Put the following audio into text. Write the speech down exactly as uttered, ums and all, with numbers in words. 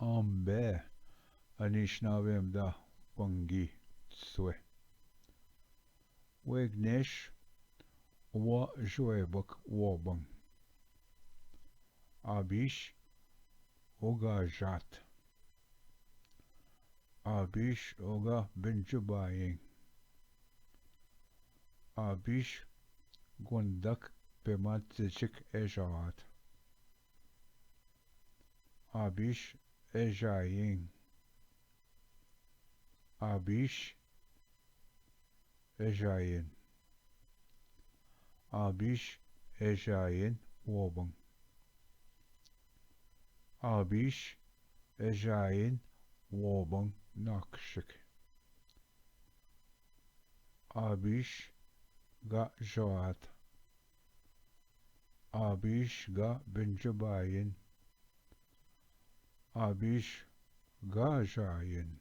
आंबे, अनिशना वेमदा पंगी स्वे। वेगनेश वा जोएबक वोबंग। आबीश ओगा जात। आबीश ओगा बिंजुबाइंग। आबीश गोंदक पेमा चिचिक एजात। आबीश एजाइंग। आबीश एजाइन। आबीश एजाइन वोबंग। आबीश एजाइन वोबंग नाकशिक। आबीश गा जात। आबीश गा बिंजुबाइन। आबीश गा जाइन।